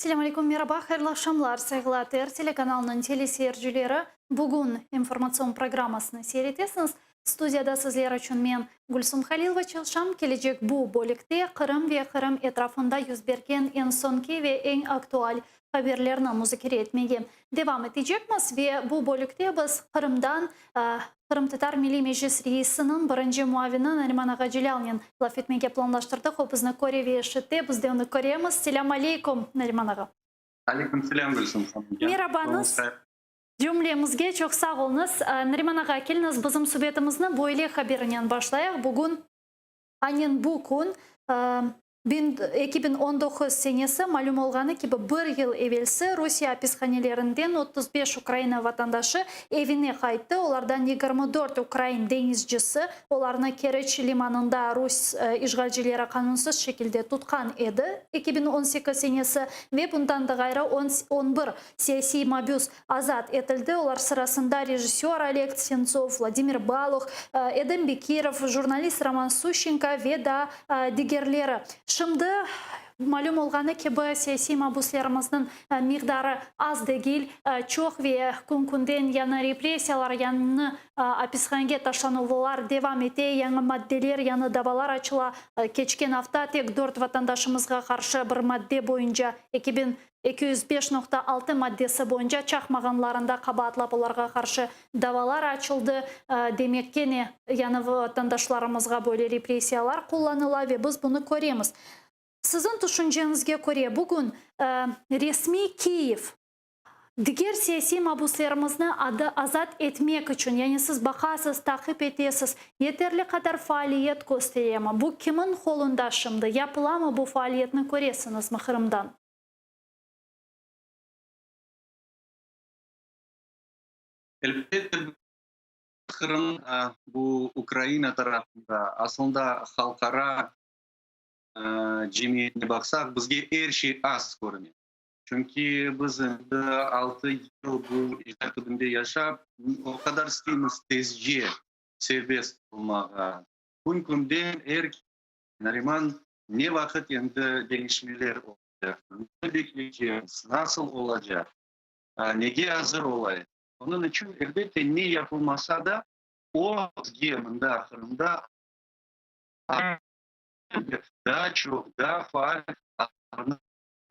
Selâm aleyküm, meraba, hayırlı aqşamlar, sayğılı ATR telekanalınıñ teleseyircileri. Bugün informatsion programmasını seyir etesiñiz. Studiyada sizler içün men, Gülsum Halilova çalışam. Kelecek bu bölükte Qırım ve Qırım etrafında yüz bergen eñ soñki ve eñ aktual haberlerni muzakere etmege devam etecekmiz. Ve bu bölükte biz Qırımdan Qırımtatar Milliy Meclis reisiniñ birinci muavini Nariman ağa Celâlnen laf etmege planlaştırdıq. O bizni köre ve eşite, biz de onı köremiz. Selâm aleyküm, Nariman ağa. Aleyküm selâm, Gülsum hanım. Merabañız. Cümlemizge çoq sağ oluñız. Nariman ağa, keliñiz bizim subetimizni böyle haberinen başlayıq. Bugün, aynen bu kün, 2019 senesi, malüm olğanı kibi, bir yıl evelsi Rusiye apishanelerinden 35 Ukraina vatandaşı evine qayttı, olardan 24 ukrain deñizcisi, olarnı Keriç limanında rus işğalcileri qanunsız şekilde tutqan edi, 2018 senesi, ve bundan da ğayrı 11 siyasiy mabüs azat etildi, olar sırasında rejissör Oleg Sentsov, Vladimir Baluh, Edem Bekirov, jurnalist Roman Suşçenko ve daa digerleri. Şimdi, malüm olğanı kibi, siyasiy mabüslerimizniñ miqdarı az degil, çoq ve kün-künden yañı repressiyalar, yañı apishanege taşlanuvlar devam ete, yañı maddeler, yañı davalar açıla. Keçken afta tek dört vatandaşımızğa qarşı bir madde boyunca 2205.6 maddesi boyunca çaqmağanlarında qabaatlap olarğa qarşı davalar açıldı. Demek, kene yañı vatandaşlarımızğa böyle repressiyalar qullanıla ve biz bunı köremiz. Siziñ tüşünceñizge köre, bugün resmiy Kiyev diger siyasiy mabuslerimizni azat etmek içün, yani siz baqasız, taqip etesiz, yeterli qadar faaliyet kösteremi? Bu kimin qolunda şimdi? Yapılamı bu faaliyetni köresiñizmi Qırımdan? Elbette, Qırım bu Ukraina tarafında, aslında halqara cemiyetine baqsaq, bizge er şey az körüne. Çünki biz endi altı yıl bu işğal tübünde yaşap, o qadar isteymiz tezce serbest olmağa. Kün-künden er Nariman, ne vaqıt endi deñişmeler olacaq, ne bekleycegimiz, nasıl olacaq, nege azır olayıq? Onıñ içün, elbette, ne yapılmasa da, o bizge mında, Qırımda, daa çoq, daa faal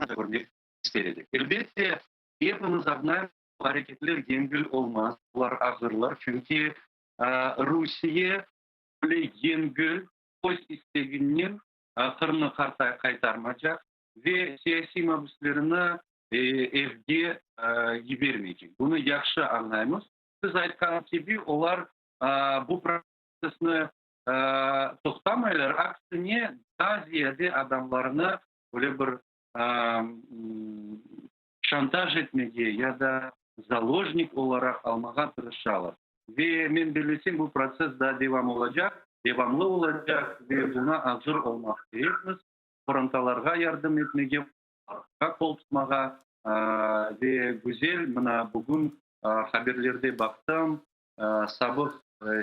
körmek ister edik. Elbette, epimiz añlaymız, bu areketler yengil olmaz, olar ağırlar, çünki Rusiye öyle yengil öz isteginen Qırımnı qaytarmacaq ve siyasiy mabüslerini evge yibermeycek. Bunı yahşı añlaymız. Siz aytqan kibi, olar bu protsessni toqtamaylar, aksine, daa ziyade adamlarnı böyle bir şantaj etmege ya da zalojnik olaraq almağa tırışalar. Ve men bellesem, bu protsess daa devam olacaq, devamlı olacaq ve buña azır olmaq kerekmiz, qorantalarğa yardım etmege, olarğa qol tutmağa. Ve güzel, mına bugün haberlerde baqtım, sabıq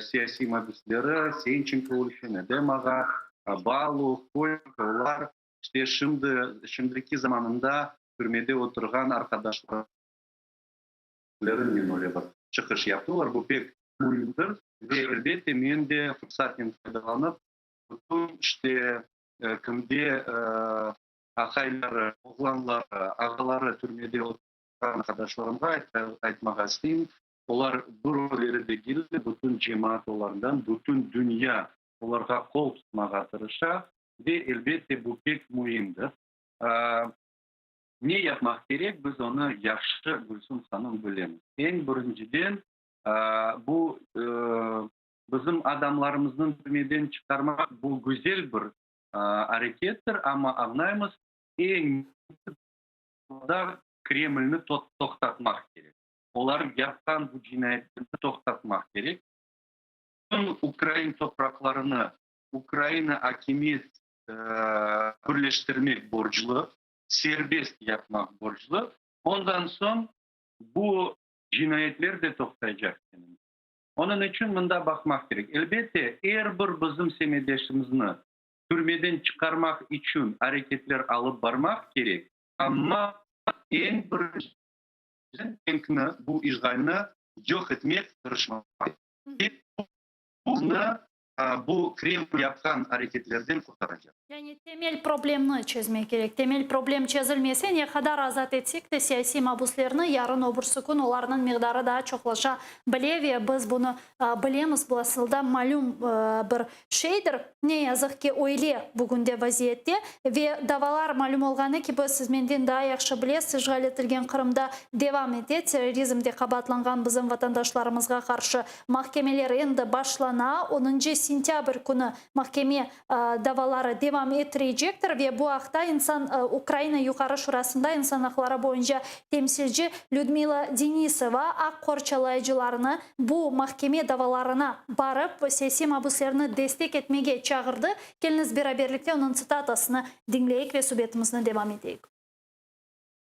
siyasiy mabüsleri Sençenko Ülfen, Edem ağa, Baluh, Kolçenko, olar işte şimdi, şimdiki zamanında türmede oturğan arqadaşlarınen öyle bir çıqış yaptılar. Bu pek müimdir ve elbette men de fırsatnen faydalanıp, bütün işte kimde aqayları, oğlanları, ağaları türmede oturğan arqadaşlarımğa aytmağa isteyim, olar bir özleri degil, bütün cemaat olardan, bütün dünya olarğa qol tutmağa tırışa ve elbette bu pek müimdir. Ne yapmaq kerek, biz onı yahşı, Gülsüm hanım, bilemiz. Eñ birinciden, bu bizim adamlarımıznıñ türmeden çıqarmaq, bu güzel bir arekettir, amma añlaymız, eñ da Kremlni toqtatmaq kerek. Olar yapqan bu cinayetlerni toqtatmaq kerek. Bütün ukrain topraqlarını Ukraina akimiyet birleştirmek borclu, serbest yapmaq borclu. Ondan soñ bu cinayetler de toqtaycaq. Onıñ içün mında baqmaq kerek. Elbette, er bir bizim semetdeşimizni türmeden çıqarmaq içün areketler alıp barmaq kerek, amma. Eñ birinciden cenkni, bu işğalni yoq etmek tırışmaq. Bizni bu Kreml yapqan areketlerden qurtaracaq. Yani temel problemni çezmek kerek. Temel problem çezilmese, ne qadar azat etsek de siyasiy mabuslerni, yarın öbürsi kün olarnıñ miqdarı daa çoqlaşa bile ve biz bunı bilemiz, bu asılda malüm bir şeydir. Ne yazıq ki, öyle bugünde vaziyette ve davalar, malüm olğanı kibi, siz menden daa yahşı bilesiz, işğal etilgen Qırımda devam ete, terrorizmde qabaatlanğan bizim vatandaşlarımızğa qarşı mahkemeler endi başlana, onuncı sentâbr künü mahkeme davaları devam ettirecektir ve bu aqta insan Ukraina Yuqarı Şurasında insan aqları boyunca temsilci Lüdmila Denisova aq qorçalayıcılarnı bu mahkeme davalarına barıp, siyasiy mabüslerni destek etmege çağırdı. Keliñiz, beraberlikte onıñ tsitatasını diñleyik ve subetimizni devam eteyik.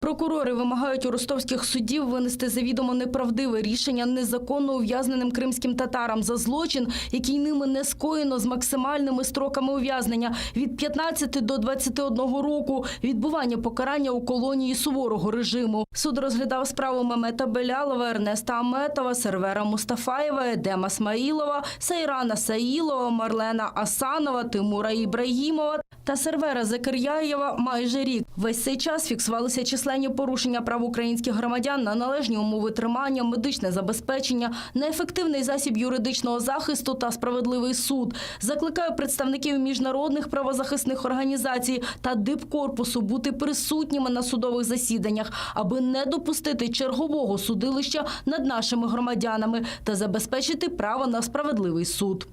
Прокурори вимагають у ростовських судів винести завідомо неправдиве рішення незаконно ув'язненим кримським татарам за злочин, який ними не скоєно з максимальними строками ув'язнення від 15 до 21 року, відбування покарання у колонії суворого режиму. Суд розглядав справу Мемета Белялова, Ернеста Аметова, Сервера Мустафаєва, Едема Смаїлова, Сайрана Саїлова, Марлена Асанова, Тимура Ібрагімова та Сервера Закиряєва майже рік. Весь цей час фіксувалися численні порушення прав українських громадян на належні умови тримання, медичне забезпечення, на ефективний засіб юридичного захисту та справедливий суд. Закликаю представників міжнародних правозахисних організацій та дипкорпусу бути присутніми на судових засіданнях, аби не допустити чергового судилища над нашими громадянами та забезпечити право на справедливий суд.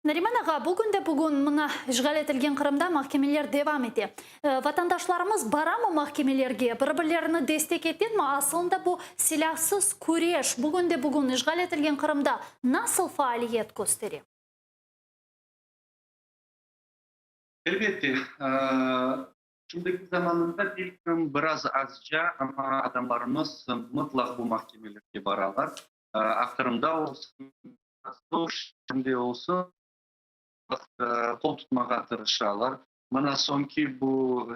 Nariman ağa, bugün de bugün mına işğal etilgen Qırımda mahkemeler devam ete. Vatandaşlarımız baramı mahkemelerge, bir-birlerini destek etenmi? Asılında bu silâsız küreş bugün de bugün işğal etilgen Qırımda nasıl faaliyet köstere? Elbette, şimdiki zamanında belkim biraz azca, amma adamlarımız mıtlaq bu mahkemelerge baralar. Qırımda olsun, Rostov şeerinde olsun, qol tutmağa tırışalar. Mına soñki bu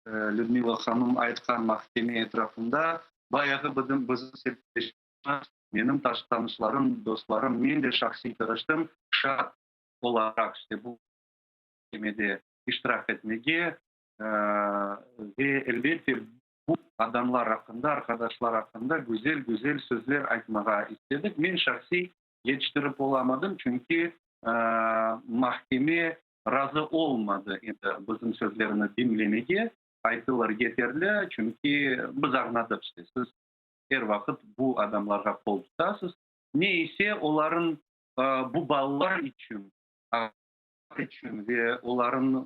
Lüdmila hanım aytqan mahkeme etrafında bayağı bizim semetdeşlerimiz, menim tanışlarım, dostlarım, men de şahsiy tırıştım şaat olaraq işte bu mahkemede iştirak etmege ve elbette bu adamlar aqqında, arqadaşlar aqqında güzel-güzel sözler aytmağa istedik. Men şahsiy yetiştirip olamadım, çünki mahkeme razı olmadı endi bizim sözlerini diñlemege. Ayttılar, yeterli, çünki biz añladıq, işte, siz er vaqıt bu adamlarğa qol tutasız. Ne ise, olarıñ bu balalar içün, içün ve olarıñ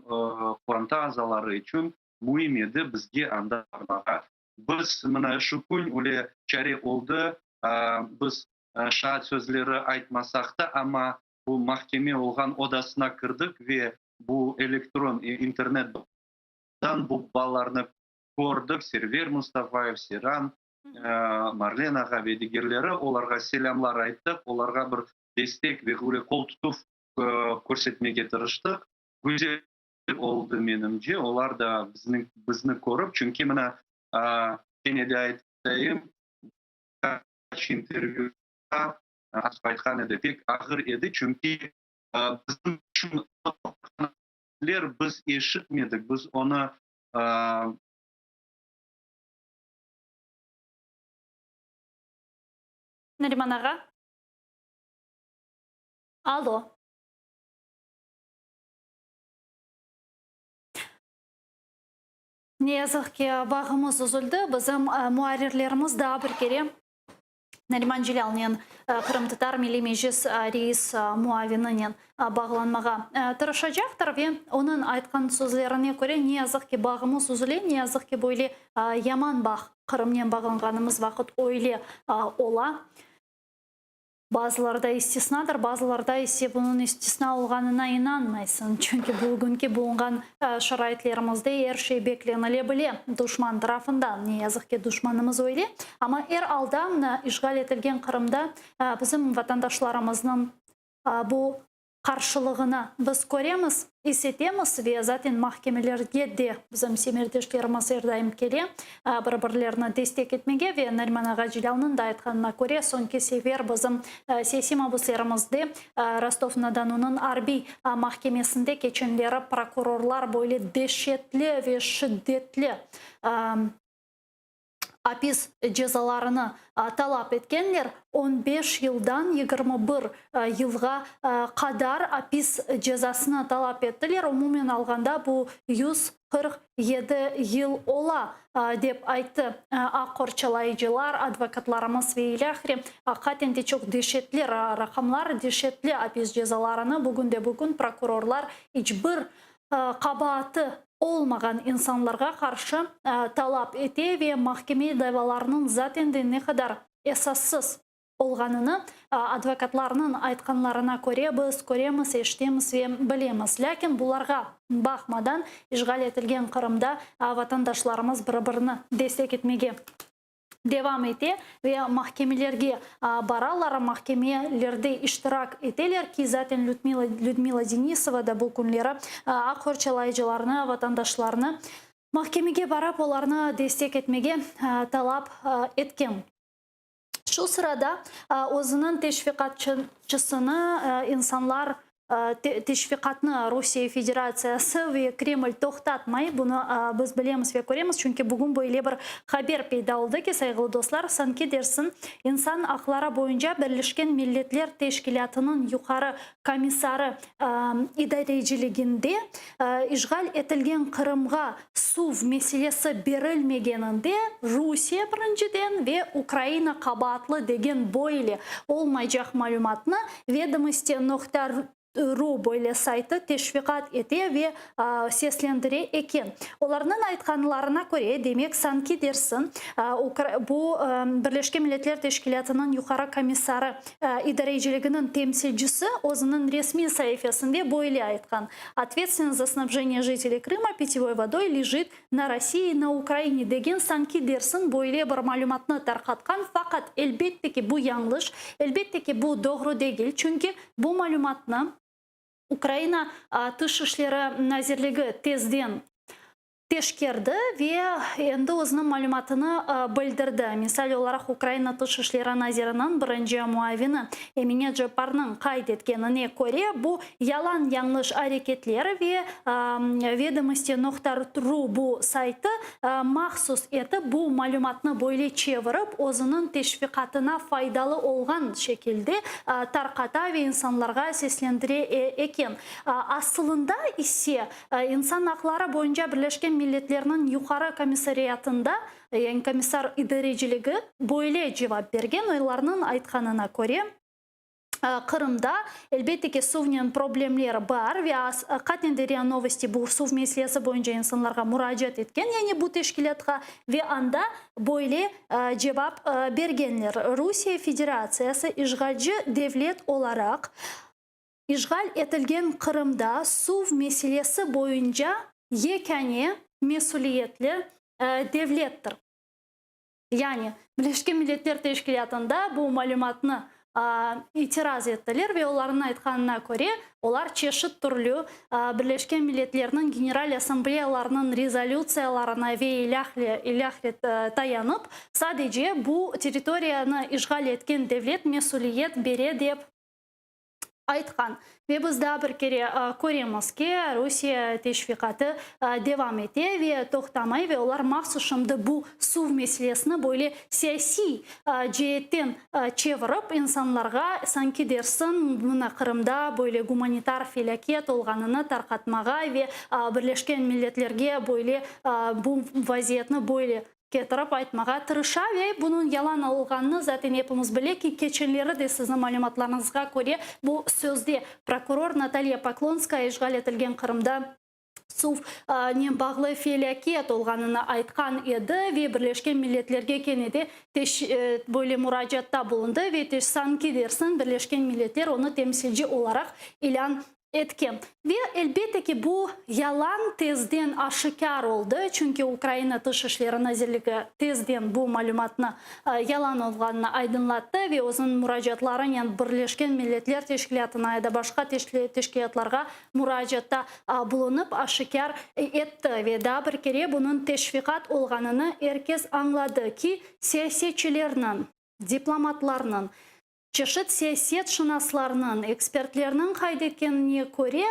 qoranta azaları içün müim edi bizge anda barmağa. Biz mına şu kün öyle çare oldı, biz şaat sözleri aytmasaq da, amma bu mahkeme olğan odasına kirdik ve bu elektron, internet-dan bu balalarnı kördik, Server Mustafayev, Seyran, Marlen ağa ve digerleri, olarğa selâmlar ayttıq, olarğa bir destek ve öyle qol tutuv körsetmege tırıştıq. Güzel oldı, menimce, olar da bizniñ, bizni körip, çünki mına, kene de aytayım, qaç intervyuda aytqan edi, pek ağır edi, çünki bizim içün biz eşitmedik, biz onı Nariman ağa? Alo. Ne yazıq ki, bağımız üzüldi. Bizim muarrirlerimiz daa bir kere Nariman Celâlnen, Qırımtatar Milliy Meclis reis muavininen bağlanmağa tırışacaqtır ve onıñ aytqan sözlerine köre, ne yazıq ki, bağımız üzüle, ne yazıq ki, böyle yaman bağ Qırımnen bağlanğanımız vaqıt öyle ola. Bazılarda istisnadır, bazılarda ise bunıñ istisna olğanına inanmaysıñ, çünki bugünki bulunğan şaraitlerimizde er şey beklenile bile duşman tarafından. Ne yazıq ki, duşmanımız öyle, amma er alda mına işğal etilgen Qırımda bizim vatandaşlarımıznıñ bu. qarşılığını biz köremiz, is etemiz ve zaten mahkemelerge de bizim semerdeşlerimiz er daim kele bir-birlerini destek etmege ve Nariman ağa Celâlnıñ da aytqanına köre, soñki sefer bizim siyasiy mabuslerimizde Rostov-na-Donunıñ arbiy mahkemesinde keçenleri prokurorlar böyle deşetli ve şiddetli apis cezalarını talap etkenler, on beş yıldan 21 yılğa qadar apis cezasını talap ettiler, umumen alğanda bu 147 yıl ola, dep ayttı aq qorçalayıcılar, advokatlarımız ve ilâhre. Aqiqaten de çoq deşetli raqamlar, deşetli apis cezalarını bugünde-bugün prokurorlar iç bir qabaatı olmağan insanlarğa qarşı talap ete ve mahkeme davalarınıñ zaten de ne qadar esassız olğanını advokatlarnıñ aytqanlarına köre biz köremiz, eşitemiz ve bilemiz. Lâkin bularğa baqmadan işğal etilgen Qırımda vatandaşlarımız bir-birini destek etmege devam ete ve mahkemelerge baralar, mahkemelerde iştirak eteler ki, zaten Lüdmila Denisova da bu künleri aq qorçalayıcılarnı, vatandaşlarnı mahkemege barıp olarnı destek etmege talap etken. Şu sırada özüniñ teşviqatçısını insanlar teşviqatnı Rusiye Federatsiyası ve Kreml toqtatmay, bunı biz bilemiz ve köremiz, çünki bugün böyle bir haber peyda oldı ki, sayğılı dostlar, sanki dersin İnsan aqları boyunca Birleşken Milletler Teşkilâtınıñ Yuqarı Komissarı idareciliginde işğal etilgen Qırımğa suv meselesi berilmegeninde Rusiye birinciden ve Ukraina qabaatlı degen böyle olmaycaq malümatnı Vedomosti noqta ru böyle saytı teşviqat ete ve seslendire eken. Olarnıñ aytqanlarına köre, demek, sanki dersin, bu Birleşken Milletler Teşkilâtınıñ Yuqarı Komissarı idareciliginiñ temsilcisi özüniñ resmiy saifesinde böyle aytqan, Otvetstvennost za snabjeniye jiteley Krıma pityevoy vodoy lejit na Rossii i na Ukraine degen sanki dersin böyle bir malümatnı tarqatqan, faqat elbette ki bu yañlış, elbette ki bu doğru degil, çünki bu malümatnı Ukraina Tış işleri nazirligi tezden teşkerdi ve endi özüniñ malümatını bildirdi. Misal olaraq, Ukraina Tış işleri naziriniñ birinci muavini Emine Cepparnıñ qayd etkenine köre, bu yalan-yañlış areketler ve Vedomosti noqta ru bu saytı mahsus etip bu malümatnı böyle çevirip, özüniñ teşviqatına faydalı olğan şekilde tarqata ve insanlarğa seslendire eken. Asılında ise, İnsan aqları boyunca Birleşken Milletlerniñ Yuqarı Komissariatında, yani komissar idareciligi böyle cevap bergen, olarnıñ aytqanına köre, Qırımda, elbette ki, suvnen problemler bar ve aqiqaten de RIA Novosti bu suv meselesi boyunca insanlarğa muracaat etken, yani bu teşkilâtqa, ve anda böyle cevap bergenler, Rusiye Federatsiyası işğalci devlet olaraq, İşğal etilgen Qırımda suv meselesi boyunca yekâne mesüliyetli devlettir. Yani, Birleşken Milletler Teşkilâtında bu malümatnı itiraz ettiler ve olarnıñ aytqanına köre, olar çeşit türlü Birleşken Milletlerniñ General Assambleyalarınıñ rezolütsiyalarına ve ilâhre tayanıp, sadece bu territoriyanı işğal etken devlet mesüliyet bere dep aytqan. Ve biz daa bir kere köremiz ki, Rusiye teşviqatı devam ete ve toqtamay ve olar mahsus şimdi bu suv meselesini böyle siyasiy ceetten çevirip, insanlarğa sanki dersin mına Qırımda böyle gumanitar felâket olğanını tarqatmağa ve Birleşken Milletlerge böyle bu vaziyetni böyle ketirip aytmağa tırışa ve bunıñ yalan olğanını zaten epimiz bile ki, keçenleri de siziñ malümatlarıñızğa köre bu sözde prokuror Natalya Poklonskaya işğal etilgen Qırımda suv nen bağlı felâket olğanını aytqan edi ve Birleşken Milletlerge kene de böyle muracaatta bulundı ve sanki dersin Birleşken Milletler onı temsilci olaraq ilân. Etken. Ve, elbette ki, bu yalan tezden aşikâr oldı, çünki Ukraina Tış işleri nazirligi tezden bu malümatnı yalan olğanını aydınlattı ve özüniñ muracaatlarınen Birleşken Milletler Teşkilâtına ya da başqa teşkilâtlarğa muracaatta bulunıp aşikâr etti. Ve daa bir kere bunıñ teşviqat olğanını er kes añladı ki, siyasetçilerniñ, diplomatlarnıñ, Çeşit siyasetşınaslarnıñ, ekspertlerniñ qayd etkenine köre,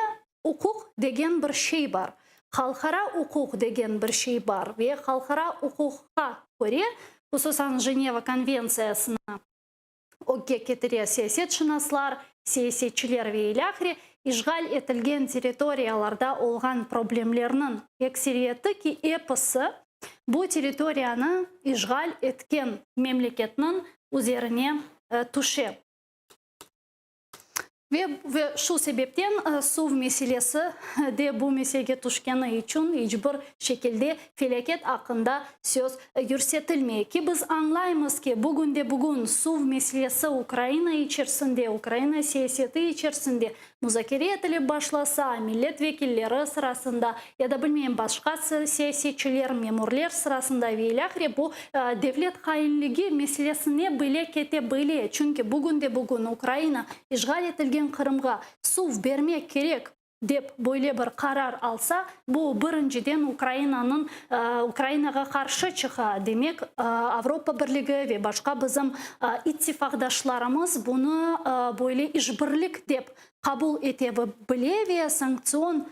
uquq degen bir şey bar, halqara uquq degen bir şey bar ve halqara uquqqa köre, hususan Jeneva konventsiyasını ögge ketire siyasetşınaslar, siyasetçiler ve ilâhre, işğal etilgen territoriyalarda olğan problemlerniñ ekseriyeti ki, episi bu territoriyanı işğal etken memleketniñ üzerine tüşe. Ve ve şu sebepten suv meselesi de bu meselege tüşkeni içün iç bir şekilde felâket aqqında söz yürsetilmey. Ki biz añlaymız ki, bugünde-bugün suv meselesi Ukraina içersinde, Ukraina siyaseti içersinde muzakere etilip başlasa, millet vekilleri sırasında ya da, bilmeyim, başqa siyasetçiler, memurler sırasında ve ilâhre bu devlet hainligi meselesine bile kete bile. Çünki bugünde-bugün Ukraina işğal etilgen Qırımğa suv bermek kerek dep böyle bir qarar alsa, bu, birinciden, Ukrainanıñ Ukrainağa qarşı çıqa, demek, Avropa Birligi ve başqa bizim ittifaqdaşlarımız bunı böyle işbirlik dep qabul ete bile ve sanktsion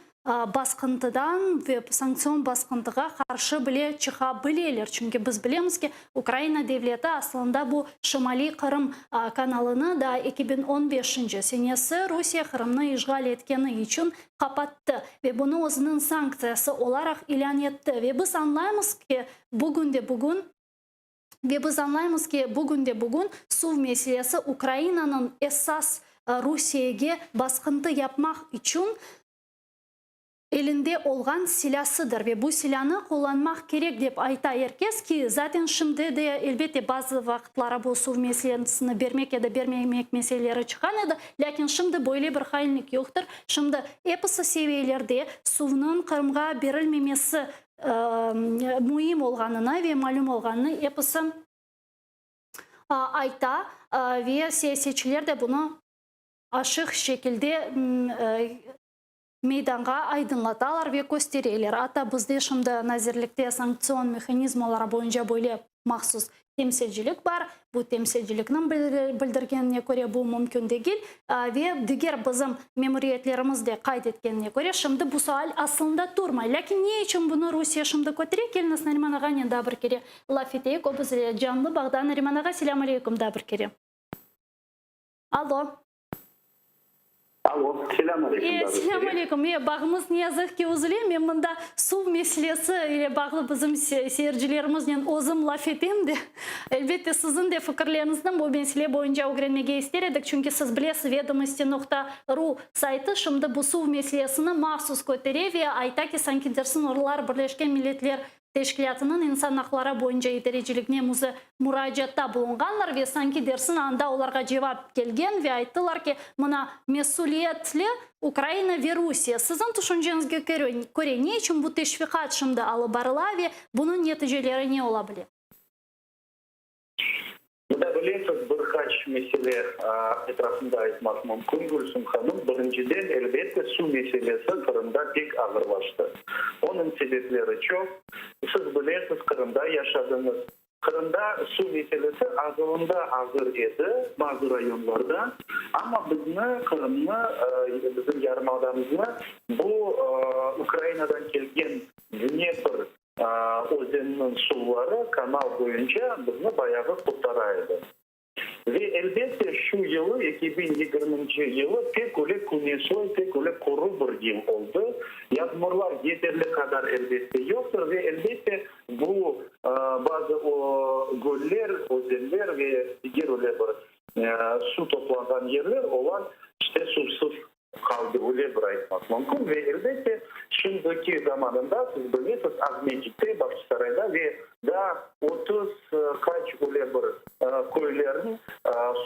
basqıntıdan ve sanktsion basqıntığa qarşı bile çıqa bileler. Çünki biz bilemiz ki, Ukraina devleti aslında bu Şimaliy Qırım kanalını daa 2015-nci senesi Rusiye Qırımnı işğal etkeni içün qapattı ve bunı özüniñ sanktsiyası olaraq ilân etti. Ve biz añlaymız ki, bugünde-bugün ve biz añlaymız ki, bugünde-bugün suv meselesi Ukrainanıñ esas Rusiyege basqıntı yapmaq içün elinde olğan silâsıdır ve bu silânı qullanmaq kerek, dep ayta er kes ki, zaten şimdi de, elbette, bazı vaqıtları bu suv meselesini bermek ya da bermemek meseleleri çıqqan edi, lâkin şimdi böyle bir hainlik yoqtır. Şimdi episi seviyelerde suvnıñ Qırımğa berilmemesi müim olğanını ve malüm olğanını episi ayta ve siyasetçiler de bunı açıq şekilde meydanğa aydınlatalar ve köstereler. Atta bizde şimdi nazirlikte sanktsion mehanizmaları boyunca böyle mahsus temsilcilik bar. Bu temsilcilikniñ bildirgenine köre bu mümkün degil. Ve diger bizim memuriyetlerimiz de qayd etkenine köre şimdi bu sual aslında turmay. Lâkin ne içün bunı Rusiye şimdi kötere? Keliñiz Nariman ağanen daa bir kere laf eteyik. O bizle canlı bağda. Nariman ağa, selâm aleyküm daa bir kere. Alo. Alo, selâm aleyküm. Selâm aleyküm. Bağımız ne yazıq ki üzüle. Men mında suv meselesi ile bağlı bizim seyircilerimiznen özüm laf etem de. Elbette, siziñ de fikirleriñizni bu mesele boyunca ögrenmege ister edik, çünki siz bilesiz, vedomosti noqta ru saytı şimdi bu suv meselesini mahsus kötere ve ayta ki, sanki dersin olar Birleşken Milletler Teşkilâtınıñ insan aqları boyunca idareciligine muracaatta bulunğanlar ve sanki dersin anda olarğa cevap kelgen ve ayttılar ki, mına, mesüliyetli Ukraina ve Rusiye. Siziñ tüşünceñizge köre, ne içün bu teşviqat şimdi alıp barıla ve bunıñ neticeleri ne ola bile? Mında bilesiz, bir qaç mesele etrafında aytmaq mümkün, Gülsüm hanım. Birinciden, elbette, suv meselesi Qırımda pek ağırlaştı. Onıñ sebepleri çoq. Siz bilesiz, Qırımda yaşadıñız. Qırımda suv meselesi azırında ağır edi bazı rayonlarda, amma bizni, Qırımnı, bizim yarımadamıznı bu Ukrainadan kelgen Dnepr özeniniñ suvları kanal boyunca bizni bayağı qurtara edi. Ve, elbette, şu yılı, 2020-nci yılı pek öyle küneşli, pek öyle quru bir yıl oldı. Yağmurlar yeterli qadar, elbette, yoqtır ve, elbette, bu bazı göller, özenler ve diger öyle bir suv toplanğan yerler, olar, işte, suvsız qaldı, öyle bir aytmaq mümkün. Ve, elbette, şimdiki zamanında, siz bilesiz, Aqmescitte, Bağçasarayda ve daa 30 qaç öyle bir köylerniñ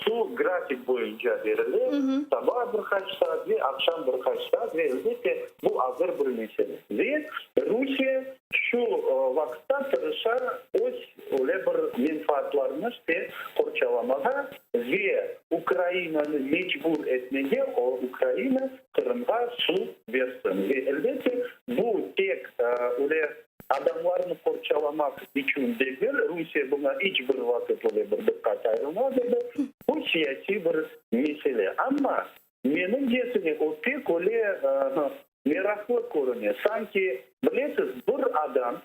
suv grafik boyunca. energiya berile, saba bir qaç saat ve aqşam bir qaç saat, ve elbette bu ağır bir mesele. Ve Rusiye şu vaqıtta tırışa öz öyle bir menfaatlarını işte qorçalamağa ve Ukrainanı mecbur etmege, o Ukraina Qırımğa suv bersin. Ve elbette bu tek öyle adamlarnı qorçalamaq içün degil, Rusiye buña iç bir vaqıt öyle bir diqqat ayırmaz edi, bu siyasiy bir mesele. Amma menimcesine o pek öyle meraqlı körüne, sanki, bilesiz, bir adam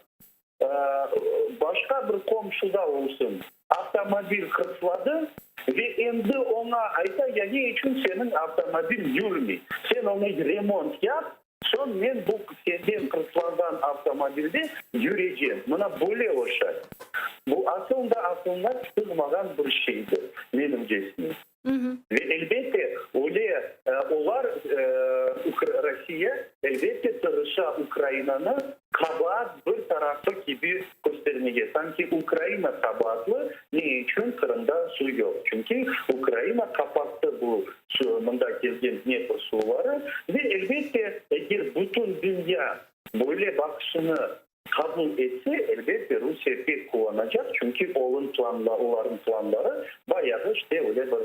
başqa bir qomşuda olsun, avtomobil hırsladı ve endi oña ayta, ya ne içün seniñ avtomobil yürmey, sen onı remont yap, soñ men bu senden hırslanğan avtomobilde yürecem. Mına böyle oşay. Bu asılında aqılına sığmağan bir şeydir, menimcesine. Ve elbette, öyle olar, Rusiye, elbette, tırışa Ukrainanı qabaat bir tarafı kibi köstermege, sanki Ukraina qabaatlı, ne içün Qırımda suv yoq? Çünki Ukraina qapattı bu mında kelgen Dnepr suvları ve, elbette, eger bütün dünya böyle baqışını Qabul etse, elbette, Rusiye pek quvanacaq, çünki olın olarnıñ planları bayağı işte öyle bir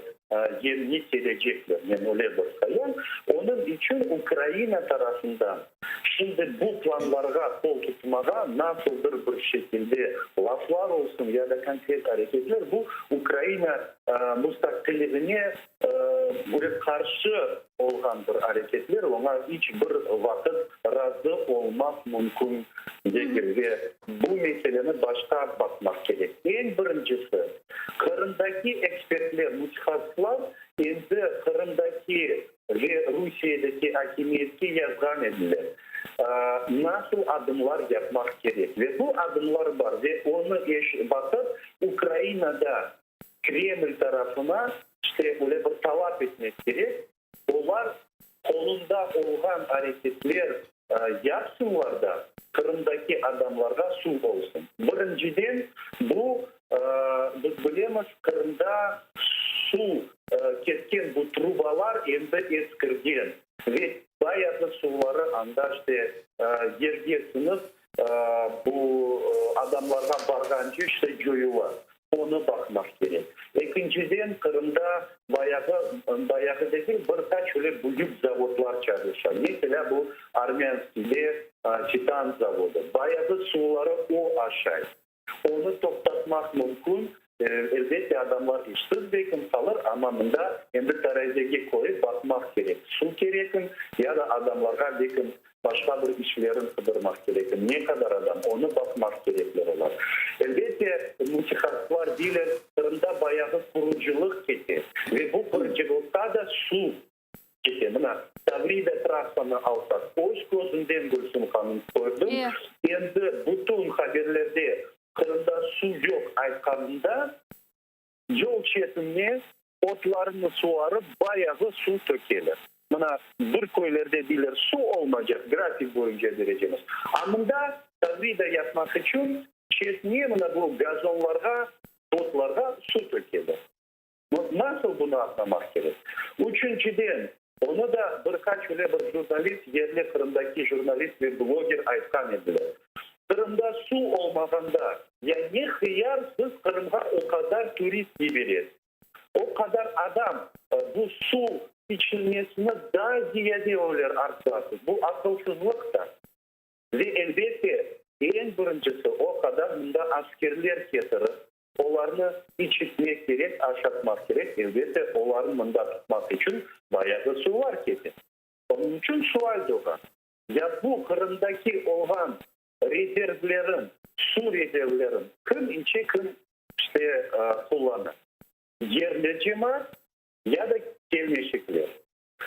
yerine kelecekler, men öyle bir sayam. Onıñ içün Ukraina tarafından şimdi bu planlarğa qol tutmağa nasıldır bir şekilde laflar olsun ya da konkret areketler, bu Ukraina mustaqilligine böyle qarşı olğan bir areketler, oña iç bir vaqıt razı olmaq mümkün degil ve bu meseleni başqa baqmaq kerek. Eñ birincisi, Qırımdaki ekspertler, mütehassıslar endi Qırımdaki ve Rusiyedeki akimiyetke yazğan ediler, nasıl adımlar yapmaq kerek. Ve bu adımlar bar ve onı baqıp, Ukrainada Kreml tarafına işte öyle bir talap etmek kerek, olar qolunda olğan areketler yapsınlar da, Qırımdaki adamlarğa suv olsun. Birinciden, bu, biz bilemiz, Qırımda suv ketken bu trubalar endi eskirgen ve bayağı suvları anda işte yerge siñip, bu adamlarğa barğance işte coyula. Onı baqmaq kerek. Ekinciden, Qırımda bayağı, bayağı degil, bir qaç öyle büyük zavodlar çalışa. Meselâ, bu Armânskiyde titan zavodı. Bayağı suvları o aşay. Onı toqtatmaq mümkün. Elbette, adamlar işsiz belkim qalır, amma mında endi tarazege qoyıp baqmaq kerek. Suv kerekim ya da adamlarğa belkim Başqa bir işlerin qıdırmaq kerekim. Ne qadar adam, onı baqmaq kerekler olar. Elbette, mütehassıslar deyler, Qırımda bayağı qurucılıq kete ve bu qurucılıqta da suv kete. Mına, Tavrida trassanı alsaq, öz közümden, Gülsüm hanım, kördim. Endi bütün haberlerde Qırımda suv yoq aytqanında, Yol çetine otlarnı suvarıp, bayağı suv tökeler. Mına, bir köylerde deyler, suv olmaycaq, grafik boyunca berecemiz. A mında Tavrida yapmaq içün çetine, mına bu gazonlarğa, otlarğa suv tökeler. Nasıl bunı añlamaq kerek? Üçünciden, onı da bir qaç öyle bir jurnalist, yerli Qırımdaki jurnalist ve bloger aytqan ediler. Qırımda suv olmağanda, ya ne hıyar siz Qırımğa o qadar turist yiberesiz? O qadar adam bu suv içilmesini daa ziyade öler arttıasız. Bu aqılsızlıq da. Ve elbette, eñ birincisi o qadar mında askerler ketirip, olarnı içirtmek kerek, aşatmaq kerek, elbette, olarnı mında tutmaq içün bayağı suvlar kete. Onıñ içün sual doğa, ya bu Qırımdaki olğan rezervlerin, suv rezervlerin kim içe, kim işte qullana? Yerli cemaat ya da kelmeşekler?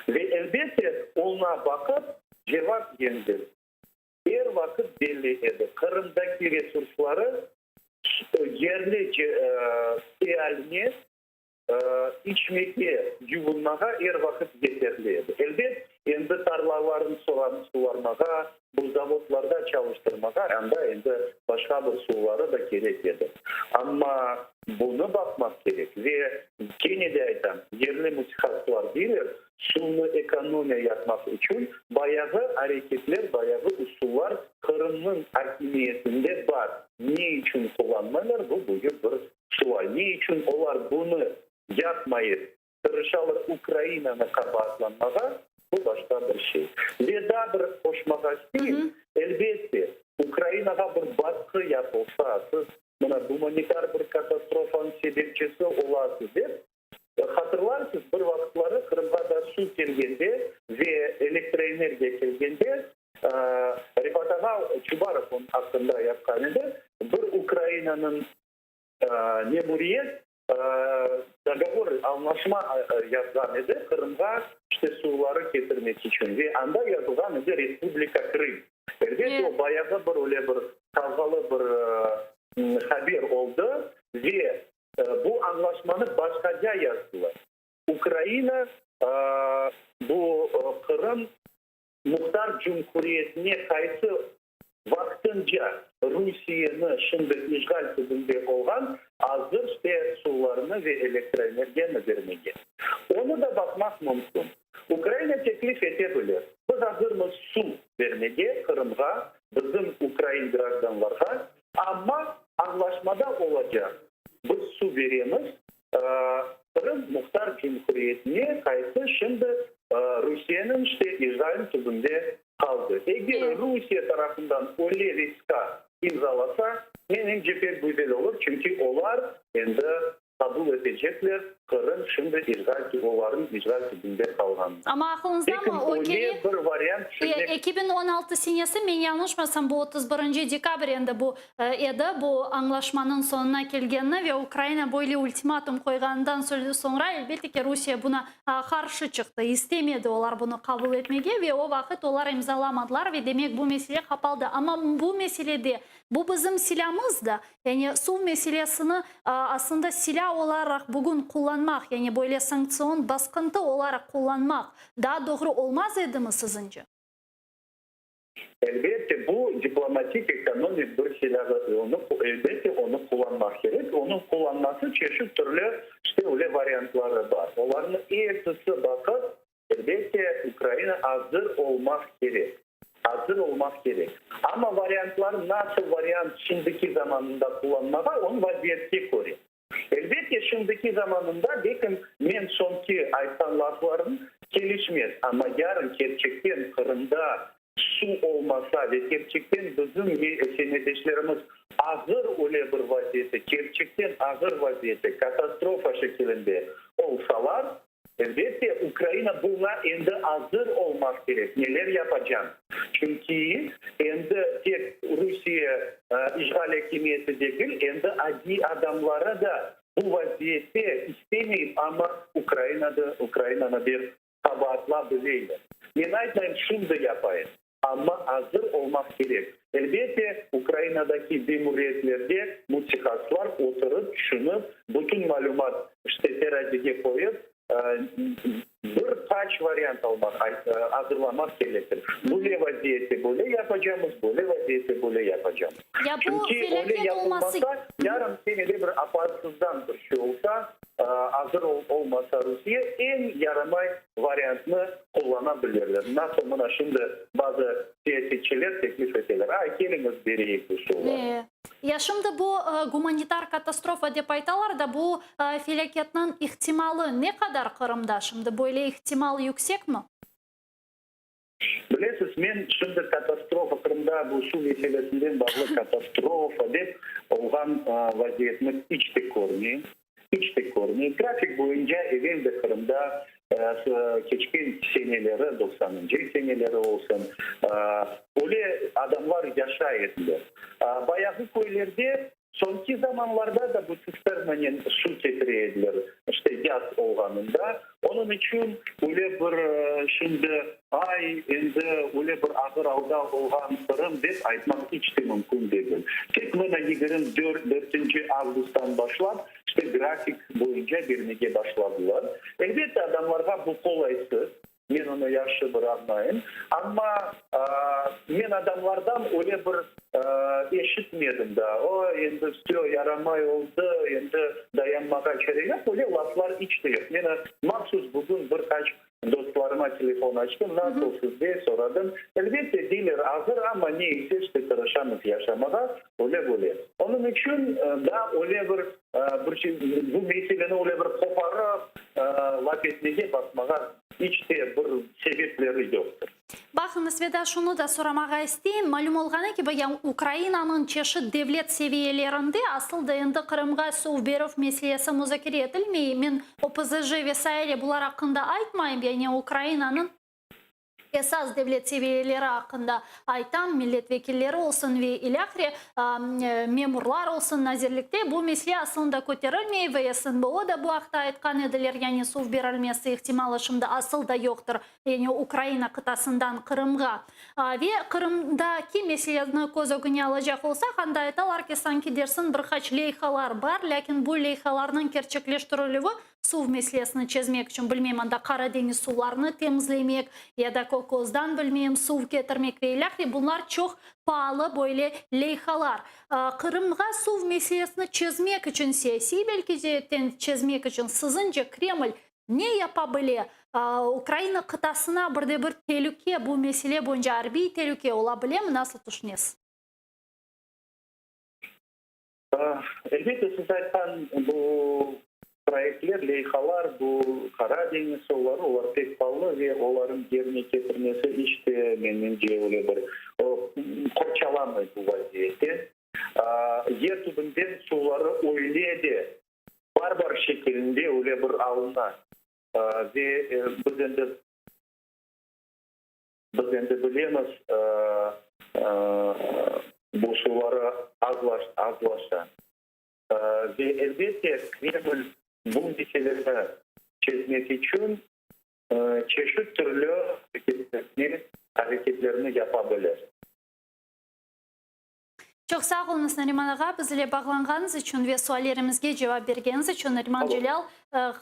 Ve elbette, oña baqıp, cevap yengil. Er vaqıt belli edi, Qırımdaki resursları yerli ealine içmege, yuvunmağa er vaqıt yeterli edi. Elbet, endi tarlalarnı suvarmağa, bu zavodlarda çalıştırmağa anda endi başqa bir suvları da kerek edi. Amma bunı baqmaq kerek ve kene de aytam, yerli mütehassıslar. ekonomiya yapmaq içün bayağı areketler, bayağı usullar Qırımnıñ akimiyetinde bar. Ne içün qullanmaylar, bu büyük bir sual. Ne içün olar bunı yapmayıp, tırışalar Ukrainanı qabaatlanmağa, bu başqa bir şey. Ve daa bir qoşmağa isteyim, elbette, Ukrainağa bir basqı yapılsa, siz mına gumanitar bir katastrofanıñ sebepçisi olasız dep, hatırlarsız, bir vaqıtları Qırımğa da suv kelgende ve elektroenergiya kelgende, Refat ağa Çubarov onıñ aqqında yapqan edi, bir Ukrainanıñ memuriyet dogovor, añlaşma yazğan edi Qırımğa işte suvları ketirmek içün ve anda yazılğan edi Respublika Krım. Elbette, o bayağı bir öyle bir qavğalı bir haber oldı ve bu añlaşmanı başqaca yazdılar. Ukraina bu Qırım Muhtar Cumhuriyetine qaysı vaqtınca Rusiyeni şimdi işğal tübünde olğan azır işte suvlarını ve elektroenergiyanı bermege. Onı da baqmaq mümkün. Ukraina teklif ete bilir, biz azırmız suv bermege Qırımğa, bizim ukrain grajdanlarğa, amma añlaşmada olacaq, biz suv beremiz, Qırım Muhtar Cumhuriyetine qaysı şimdi Rusiyeniñ işte işğalin tübünde qaldı. Eger Rusiye tarafından öyle vesiqa imzalasa, menimce pek güzel olur, çünki olar endi qabul etecekler Qırım şimdi işğal olarnıñ işğal tübünde qalğanını. Amma aqlıñızdamı, Lâkin o öyle kere bir variant tüşünmek. 2016 senesi, men yañlışmasam, bu 31 dekabr endi bu edi, bu añlaşmanıñ soñuna kelgenini ve Ukraina böyle ultimatum qoyğanından soñra, elbette ki, Rusiye buna qarşı çıqtı, istemedi olar bunı qabul etmege ve o vaqıt olar imzalamadılar ve demek bu mesele qapaldı. Amma bu meselede, bu bizim silâmız da, yani suv meselesini aslında silâ olaraq bugün qullanmaq, yani böyle sanktsion basqıntı olaraq qullanmaq daa doğru olmaz edimi siziñce? Elbette, bu diplomatik, ekonomik bir silâ, onı, elbette, onı qullanmaq kerek. Onıñ qullanması çeşit türlü, işte, öyle variantları bar. Olarnı episi baqıp, elbette, Ukraina azır olmaq kerek. Azır olmaq kerek. Amma variantlar, nasıl variant şimdiki zamanında qullanmağa, onıñ vaziyetke köre. Elbette, şimdiki zamanında, belkim, men soñki aytqan laflarım kelişmez, amma yarın kerçekten Qırımda suv olmasa ve kerçekten bizim semetdeşlerimiz ağır öyle bir vaziyette, kerçekten ağır vaziyette, katastrofa şekilinde olsalar, Elbette, Ukraina buña endi azır olmaq kerek, neler yapacam. Çünki endi tek Rusiye işğal akimiyeti degil, endi adiy adamları da bu vaziyette istemeyip, amma Ukrainada Ukrainanı bir qabaatla bileyler. Men aytmayım, şimdi yapayıq. Amma azır olmaq kerek. Elbette, Ukrainadaki memuriyetlerde mütehassıslar oturıp, tüşünip, bütün malümat işte terazige qoyıp, bir qaç variant almaq, azırlamaq kerektir. Böyle vaziyette böyle yapacamız, böyle vaziyette böyle yapacamız. Ya bu Çünki öyle felâket olması. yapılmasa, yarın kene de bir apansızdan bir şey olsa, azır olmasa Rusiye, eñ yaramay variantnı qullana bilirler. Nasıl mına şimdi bazı siyasetçiler teklif eteler, ay, keliñiz bereyik bu suvlarnı. Ya şimdi bu gumanitar katastrofa dep aytalar da, bu felâketniñ ihtimalı ne qadar Qırımda şimdi? Böyle ihtimal yüksekmi? Bilesiz, men şimdi katastrofa, Qırımda bu suv meselesinden bağlı katastrofa dep olğan vaziyetni iç te körmeyim. İç te körmeyim. Grafik boyunca evel de Qırımda keçken seneleri, doqsanıncı seneleri olsun, öyle adamlar yaşay ediler. Bayağı köylerde Soñki zamanlarda da bu tsisternanen suv ketire ediler, işte yaz olğanında. Onıñ içün öyle bir şimdi, ay, endi öyle bir ağır alda olğan Qırım dep aytmaq iç te mümkün degil. Tek mına 24 dörtünci avgusttan başlap, işte grafik boyunca bermege başladılar. Elbette, adamlarğa bu qolaysız. Men onı yahşı bir añlayım. Amma men adamlardan öyle bir eşitmedim daa, O, endi vsö, yaramay oldı, endi dayanmağa çare yoq. Öyle laflar iç te yoq. Men mahsus bugün bir qaç. Dostlarıma telefon açtım, nasıl sizde, soradım. Elbette, deyler, ağır, amma ne ise, işte, tırışamız yaşamağa, öyle böyle. Onıñ içün daa öyle bir, bir şey, bu meseleni öyle bir qoparıp, laf etmege, basmağa iç te bir sebepleri yoqtır. Baqıñız, ve daa şunı da soramağa isteyim, malüm olğanı kibi, ya Ukrainanıñ çeşit devlet seviyelerinde asıl da endi Qırımğa suv berüv meselesi muzakere etilmey, men OPZJ ve saire bular aqqında aytmayım, yani Ukrainanıñ esas devlet seviyeleri aqqında aytam, millet vekilleri olsun ve ilâhre, memurlar olsun nazirlikte bu mesele asılında köterilmey ve SNBO da bu aqta aytqan ediler, yani suv berilmesi ihtimalı şimdi asıl da yoqtır. Yani Ukraina qıtasından Qırımğa. Ve Qırımdaki meseleni köz ögüne alacaq olsaq, anda aytalar ki, sanki dersin bir qaç leyhalar bar, lâkin bu leyhalarnıñ kerçekleştirilüvi suv meselesini çezmek içün, bilmeyim, anda Qara deñiz suvlarını temizlemek ya da Kokozdan, bilmeyim, suv ketirmek ve ilâhre, bunlar çoq paalı böyle leyhalar. Qırımğa suv meselesini çezmek içün, siyasiy belki ceetten çezmek içün, siziñce, Kreml Ne yapa bile? Ukraina qıtasına bir de bir telüke, bu mesele boyunca arbiy telüke ola bilemi, nasıl tüşünesiz? Elbette, siz aytqan bu proyektler, leyhalar, bu Qara deñiz suvları, olar pek paalı ve olarnıñ yerine ketirmesi iç te, menimce, öyle bir qorçalamay bu vaziyette. Yer tübünden suvları öyle de Barbar şekilinde öyle bir alına ve biz endi biz endi bilemiz, bu suvları azlaşa. Ve elbette Kreml bu meseleni çezmek içün çeşit türlü areketlerni yapa bilir. Çoq sağ oluñız, Nariman ağa, biz ile bağlanğanıñız içün ve suallerimizge cevap bergeniñiz içün. Nariman Celâl,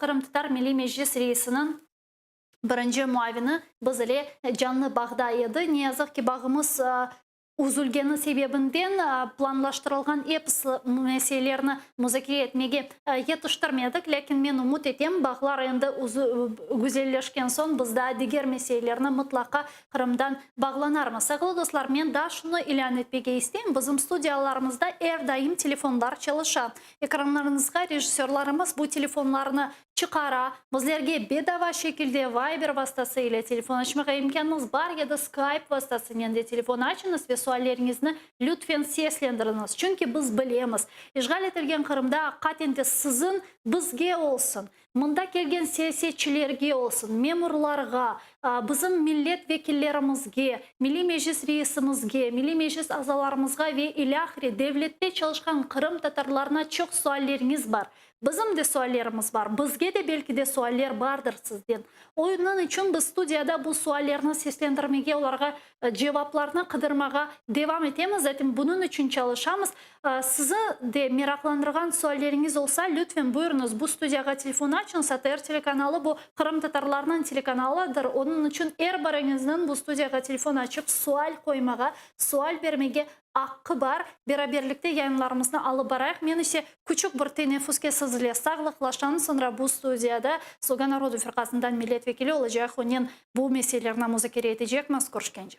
Qırımtatar Milliy Meclis reisiniñ birinci muavini biz ile canlı bağda edi. Ne yazıq ki, bağımız üzülgeni sebebinden planlaştırılğan episi meselelerni muzakere etmege yetiştirmedik. Lâkin men ümüt etem, bağlar endi güzelleşken soñ biz daa diger meselelerni mıtlaqa Qırımdan bağlanarmız. Sayğılı dostlar, men daa şunı ilân etmege isteyim, bizim studiyalarımızda er daim telefonlar çalışa. Ekranlarıñızğa rejissörlarımız bu telefonlarnı çıqara. Bizlerge bedava şekilde Viber vastası ile telefon açmağa imkânıñız bar ya da Skype vastasınen de telefon açıñız ve sualleriñizni lütfen seslendiriñiz. Çünki biz bilemiz, işğal etilgen Qırımda aqiqaten de siziñ bizge olsun, Mında kelgen siyasetçilerge olsun, memurlarğa, bizim millet vekillerimizge, Milliy Meclis reisimizge, Milliy Meclis azalarımızğa ve ilâhre devlette çalışqan qırımtatarlarına çoq sualleriñiz bar. Bizim de suallerimiz bar. Bizge de belki de sualler bardır sizden. Onıñ içün biz studiyada bu suallerni seslendirmege, olarğa cevaplarnı qıdırmağa devam etemiz. Zaten bunıñ içün çalışamız. Sizi de meraqlandırğan sualleriñiz olsa, lütfen buyurıñız, bu studiyağa telefon açıñız. ATR telekanalı bu qırımtatarlarnıñ telekanalıdır. Onıñ içün er biriñizniñ bu studiyağa telefon açıp sual qoymağa, sual bermege aqqı bar. Beraberlikte yayınlarımıznı alıp barayıq. Men ise küçük bir teneffüske siz ile sağlıqlaşam, soñra bu studiyada Sluga narodu firqasından millet vekili olacaq, onen bu meselelerni muzakere etecekmiz. Körüşkence.